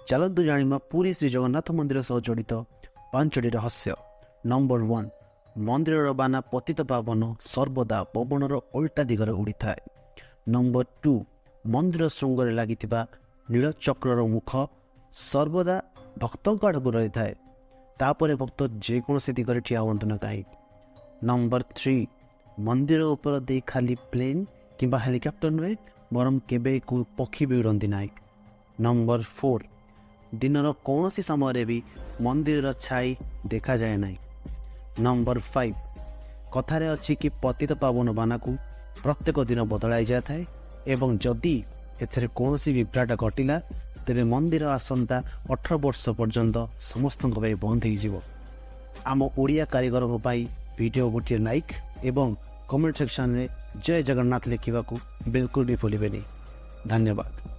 ଚାଲନ୍ତୁ ଜାଣିବା ପୁରୀ ଶ୍ରୀ ଜଗନ୍ନାଥ ମନ୍ଦିର ସହ ଜଡ଼ିତ ପାଞ୍ଚଟି ରହସ୍ୟ। ନମ୍ବର 1, ମନ୍ଦିରର ବାନା ପତିତ ପାବନ ସର୍ବଦା ପବନର ଓଲଟା ଦିଗରେ ଉଡ଼ିଥାଏ। ନମ୍ବର 2, ମନ୍ଦିର ଶୃଙ୍ଗରେ ଲାଗିଥିବା ନୀଳଚକ୍ରର ମୁଖ ସର୍ବଦା ଭକ୍ତଙ୍କ ଆଡ଼କୁ ରହିଥାଏ, ତାପରେ ଭକ୍ତ ଯେକୌଣସି ଦିଗରେ ଠିଆ ହୁଅନ୍ତୁ ନା କାହିଁକି। ନମ୍ବର 3, ମନ୍ଦିର ଉପର ଦେଇ ଖାଲି ପ୍ଲେନ୍ କିମ୍ବା ହେଲିକପ୍ଟର ନୁହେଁ, ବରଂ କେବେ କେଉଁ ପକ୍ଷୀ ବି ଉଡ଼ନ୍ତି ନାହିଁ। ନମ୍ବର 4, ଦିନର କୌଣସି ସମୟରେ ବି ମନ୍ଦିରର ଛାଇ ଦେଖାଯାଏ ନାହିଁ। ନମ୍ବର 5, କଥାରେ ଅଛି କି ପତିତ ପାବନ ବାନାକୁ ପ୍ରତ୍ୟେକ ଦିନ ବଦଳାଇ ଯାଇଥାଏ ଏବଂ ଯଦି ଏଥିରେ କୌଣସି ବିଭ୍ରାଟ ଘଟିଲା, ତେବେ ମନ୍ଦିର ଆସନ୍ତା 18 ବର୍ଷ ପର୍ଯ୍ୟନ୍ତ ସମସ୍ତଙ୍କ ପାଇଁ ବନ୍ଦ ହେଇଯିବ। ଆମ ଓଡ଼ିଆ କାରିଗରଙ୍କ ପାଇଁ ଭିଡ଼ିଓ ଗୋଟିଏ ଲାଇକ୍ ଏବଂ କମେଣ୍ଟ ସେକ୍ସନରେ ଜୟ ଜଗନ୍ନାଥ ଲେଖିବାକୁ ବିଲକୁଲ ବି ଭୁଲିବେନି। ଧନ୍ୟବାଦ।